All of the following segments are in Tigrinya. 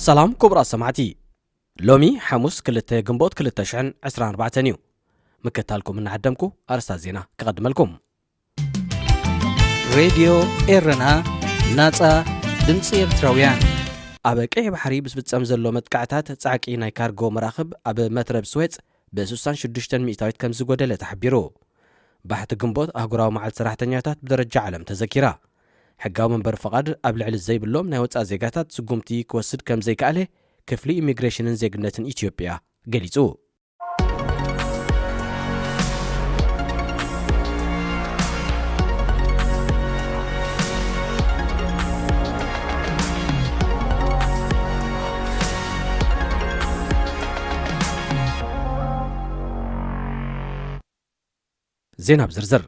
ሰላም ክቡራት ሰማዕቲ፣ ሎሚ ሓሙስ ክልተ ግንቦት ክልተ ሽሕን ዕስራን ኣርባዕተን እዩ። ምክታልኩም እናዓደምኩ ኣርስታት ዜና ክቐድመልኩም። ሬድዮ ኤረና፣ ናጻ ድምጺ ኤርትራውያን። ኣብ ቀይሕ ባሕሪ ብዝፍጸም ዘሎ መጥቃዕታት ጻዕቂ ናይ ካርጎ መራኽብ ኣብ መትረብ ስዌጽ ብ66 ሚእታዊት ከም ዝጎደለ ተሓቢሩ። ባሕቲ ግንቦት ኣህጉራዊ መዓልቲ ሰራሕተኛታት ብደረጃ ዓለም ተዘኪራ። ሕጋዊ መንበሪ ፍቓድ ኣብ ልዕሊ ዘይብሎም ናይ ወጻኢ ዜጋታት ስጉምቲ ክወስድ ከም ዘይከኣለ ክፍሊ ኢሚግሬሽንን ዜግነትን ኢትዮጵያ ገሊጹ። ዜና ብዝርዝር።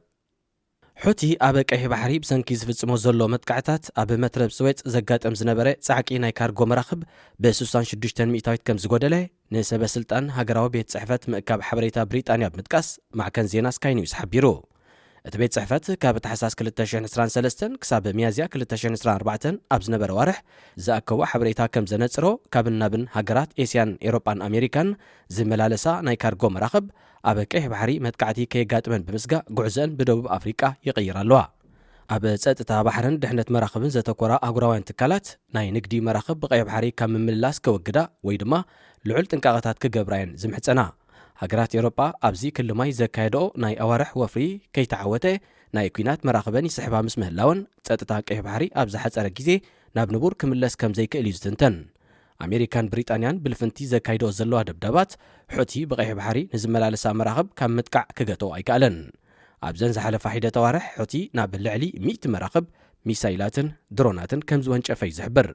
ሑቲ ኣብ ቀይሕ ባሕሪ ብሰንኪ ዝፍጽሞ ዘሎ መጥቃዕታት ኣብ መትረብ ስዌጽ ዘጋጠም ዝነበረ ጻዕቂ ናይ ካርጎ መራኽብ ብ66 ሚእታዊት ከም ዝጎደለ ንሰበ ስልጣን ሃገራዊ ቤት ጽሕፈት ምእካብ ሓበሬታ ብሪጣንያ ብምጥቃስ ማዕከን ዜና ስካይ ኒውስ ሓቢሩ። እቲ ቤት ጽሕፈት ካብ ታሕሳስ ክልተ ሽሕን ዕስራን ሰለስተን ክሳብ ሚያዝያ ክልተ ሽሕን ዕስራን ኣርባዕተን ኣብ ዝነበረ ዋርሕ ዝኣከቦ ሓበሬታ ከም ዘነጽሮ፣ ካብን ናብን ሃገራት ኤስያን ኤሮጳን ኣሜሪካን ዝመላለሳ ናይ ካርጎ መራኽብ ኣብ ቀይሕ ባሕሪ መጥቃዕቲ ከየጋጥመን ብምስጋእ ጉዕዘአን ብደቡብ ኣፍሪቃ ይቕይራ ኣለዋ። ኣብ ጸጥታ ባሕርን ድሕነት መራኽብን ዘተኮራ ኣህጉራውያን ትካላት፣ ናይ ንግዲ መራኽብ ብቀይሕ ባሕሪ ካብ ምምልላስ ከወግዳ ወይ ድማ ልዑል ጥንቃቐታት ክገብራ እየን ዝምሕጸና። ሃገራት ኤውሮጳ ኣብዚ ክሊ ማይ ዘካየደኦ ናይ ኣዋርሕ ወፍሪ ከይተዓወተ ናይ ኲናት መራኽበን ይስሕባ ምስ ምህላወን፣ ጸጥታ ቀይሕ ባሕሪ ኣብ ዝሓጸረ ግዜ ናብ ንቡር ክምለስ ከም ዘይክእል እዩ ዝትንተን። ኣሜሪካን ብሪጣንያን ብልፍንቲ ዘካይደኦ ዘለዋ ደብዳባት፣ ሑቲ ብቀይሕ ባሕሪ ንዝመላለሳ መራኽብ ካብ ምጥቃዕ ክገትኦ ኣይከኣለን። ኣብዘን ዝሓለፋ ሒደት ኣዋርሕ፣ ሑቲ ናብ ልዕሊ ሚእቲ መራኽብ ሚሳይላትን ድሮናትን ከም ዝወንጨፈ እዩ ዝሕብር።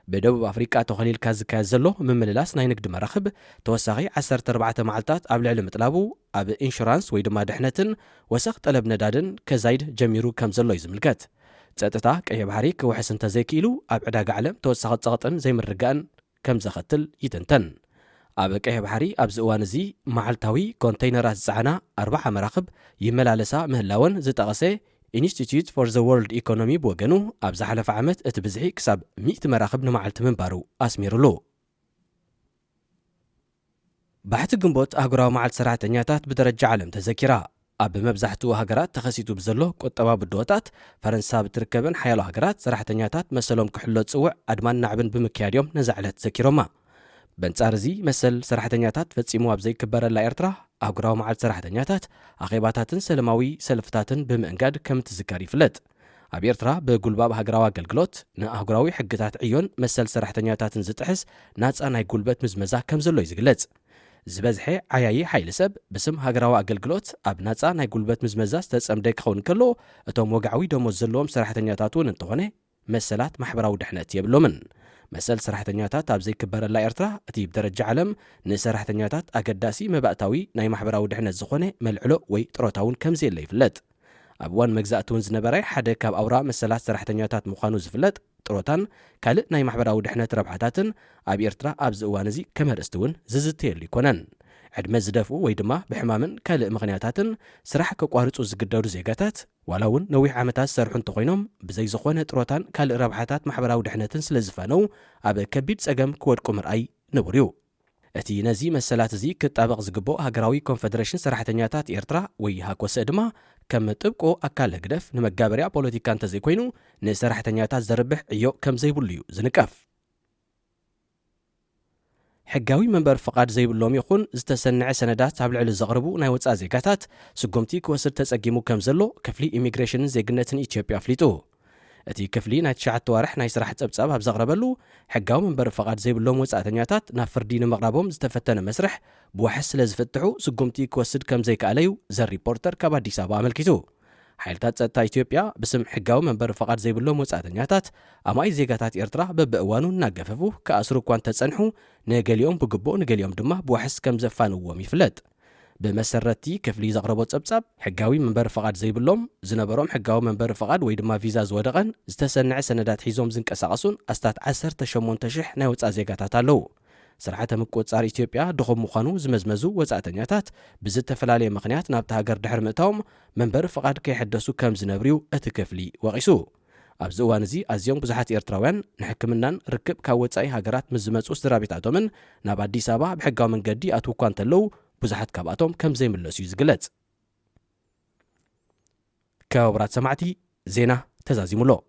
ብደቡብ ኣፍሪቃ ተኸሊልካ ዝካየድ ዘሎ ምምልላስ ናይ ንግዲ መራኽብ፣ ተወሳኺ ዓሰርተ ኣርባዕተ መዓልታት ኣብ ልዕሊ ምጥላቡ፣ ኣብ ኢንሹራንስ ወይ ድማ ድሕነትን ወሰኽ ጠለብ ነዳድን ከዛይድ ጀሚሩ ከም ዘሎ እዩ ዝምልከት። ጸጥታ ቀይሕ ባሕሪ ክውሕስ እንተዘይክኢሉ፣ ኣብ ዕዳጋ ዓለም ተወሳኺ ጸቕጥን ዘይምርግጋእን ከም ዘኸትል ይትንተን። ኣብ ቀይሕ ባሕሪ ኣብዚ እዋን እዚ መዓልታዊ ኮንተይነራት ዝጸዓና ኣርባዓ መራኽብ ይመላለሳ ምህላወን ዝጠቐሰ ኢንስቲትዩት ፎር ዘ ወርልድ ኢኮኖሚ ብወገኑ፣ ኣብ ዝሓለፈ ዓመት እቲ ብዝሒ ክሳብ ሚእቲ መራኽብ ንመዓልቲ ምንባሩ ኣስሚሩሉ። ባሕቲ ግንቦት ኣህጉራዊ መዓልቲ ሰራሕተኛታት ብደረጃ ዓለም ተዘኪራ። ኣብ መብዛሕትኡ ሃገራት ተኸሲቱ ብዘሎ ቁጠባዊ ብድሆታት፣ ፈረንሳ ብትርከበን ሓያሎ ሃገራት ሰራሕተኛታት መሰሎም ክሕሎ ዝጽውዕ ኣድማን ናዕብን ብምክያድ እዮም ነዛ ዕለት ዘኪሮማ። በንጻር እዚ መሰል ሰራሕተኛታት ፈጺሙ ኣብ ዘይክበረላ ኤርትራ፣ ኣህጉራዊ መዓልቲ ሰራሕተኛታት ኣኼባታትን ሰለማዊ ሰልፍታትን ብምእንጋድ ከም እትዝከር ይፍለጥ። ኣብ ኤርትራ ብጉልባብ ሃገራዊ ኣገልግሎት ንኣህጉራዊ ሕግታት ዕዮን መሰል ሰራሕተኛታትን ዝጥሕስ ናጻ ናይ ጉልበት ምዝመዛ ከም ዘሎ እዩ ዝግለጽ። ዝበዝሐ ዓያዪ ሓይሊ ሰብ ብስም ሃገራዊ ኣገልግሎት ኣብ ናጻ ናይ ጉልበት ምዝመዛ ዝተጸምደ ክኸውን ከሎ፣ እቶም ወግዓዊ ደሞዝ ዘለዎም ሰራሕተኛታት እውን እንተኾነ መሰላት ማሕበራዊ ድሕነት የብሎምን። መሰል ሰራሕተኛታት ኣብ ዘይክበረላ ኤርትራ፣ እቲ ብደረጃ ዓለም ንሰራሕተኛታት ኣገዳሲ መባእታዊ ናይ ማሕበራዊ ድሕነት ዝኾነ መልዕሎ ወይ ጥሮታ እውን ከም ዘየለ ይፍለጥ። ኣብ እዋን መግዛእቲ እውን ዝነበረ ሓደ ካብ ኣውራ መሰላት ሰራሕተኛታት ምዃኑ ዝፍለጥ ጥሮታን ካልእ ናይ ማሕበራዊ ድሕነት ረብሓታትን ኣብ ኤርትራ ኣብዚ እዋን እዚ ከም ኣርእስቲ እውን ዝዝተየሉ ኣይኮነን። ዕድመ ዝደፍኡ ወይ ድማ ብሕማምን ካልእ ምኽንያታትን ስራሕ ከቋርጹ ዝግደዱ ዜጋታት፣ ዋላ እውን ነዊሕ ዓመታት ዝሰርሑ እንተኾይኖም፣ ብዘይ ዝኾነ ጥሮታን ካልእ ረብሓታት ማሕበራዊ ድሕነትን ስለ ዝፋነው፣ ኣብ ከቢድ ጸገም ክወድቁ ምርኣይ ንቡር እዩ። እቲ ነዚ መሰላት እዚ ክጣበቕ ዝግብኦ ሃገራዊ ኮንፈደሬሽን ሰራሕተኛታት ኤርትራ ወይ ሃኮሰ ድማ፣ ከም ጥብቆ ኣካል ህግደፍ ንመጋበርያ ፖለቲካ እንተዘይኮይኑ፣ ንሰራሕተኛታት ዘርብሕ ዕዮ ከም ዘይብሉ እዩ ዝንቀፍ። ሕጋዊ መንበሪ ፍቓድ ዘይብሎም ይኹን ዝተሰንዐ ሰነዳት ኣብ ልዕሊ ዘቕርቡ ናይ ወጻኢ ዜጋታት ስጉምቲ ክወስድ ተጸጊሙ ከም ዘሎ ክፍሊ ኢሚግሬሽንን ዜግነትን ኢትዮጵያ ኣፍሊጡ። እቲ ክፍሊ ናይ ትሽዓተ ዋርሕ ናይ ስራሕ ጸብጻብ ኣብ ዘቕረበሉ፣ ሕጋዊ መንበሪ ፍቓድ ዘይብሎም ወጻእተኛታት ናብ ፍርዲ ንምቕራቦም ዝተፈተነ መስርሕ ብዋሕስ ስለ ዝፍትሑ ስጉምቲ ክወስድ ከም ዘይከኣለ እዩ ዘ ሪፖርተር ካብ ኣዲስ ኣበባ ኣመልኪቱ። ሓይልታት ጸጥታ ኢትዮጵያ ብስም ሕጋዊ መንበሪ ፍቓድ ዘይብሎም ወጻእተኛታት ኣማኢት ዜጋታት ኤርትራ በብእዋኑ እናገፈፉ ክኣስሩ እኳ እንተጸንሑ፣ ንገሊኦም ብግቡእ ንገሊኦም ድማ ብዋሕስ ከም ዘፋንውዎም ይፍለጥ። ብመሰረትቲ ክፍሊ ዘቕረቦ ጸብጻብ፣ ሕጋዊ መንበሪ ፍቓድ ዘይብሎም፣ ዝነበሮም ሕጋዊ መንበሪ ፍቓድ ወይ ድማ ቪዛ ዝወደቐን ዝተሰንዐ ሰነዳት ሒዞም ዝንቀሳቐሱን ኣስታት ዓሰርተ ሸሞንተ ሽሕ ናይ ወጻኢ ዜጋታት ኣለዉ። ስርዓተ ምቁጽጻር ኢትዮጵያ ድኹም ምዃኑ ዝመዝመዙ ወጻእተኛታት ብዝተፈላለየ ምኽንያት ናብቲ ሃገር ድሕሪ ምእታዎም መንበሪ ፍቓድ ከይሐደሱ ከም ዝነብርዩ እቲ ክፍሊ ወቒሱ። ኣብዚ እዋን እዚ ኣዝዮም ብዙሓት ኤርትራውያን ንሕክምናን ርክብ ካብ ወጻኢ ሃገራት ምስ ዝመጹ ስድራ ቤታቶምን ናብ ኣዲስ ኣበባ ብሕጋዊ መንገዲ ይኣትዉ እኳ እንተለዉ፣ ብዙሓት ካብኣቶም ከም ዘይምለሱ እዩ ዝግለጽ። ክቡራት ሰማዕቲ፣ ዜና ተዛዚሙ ኣሎ።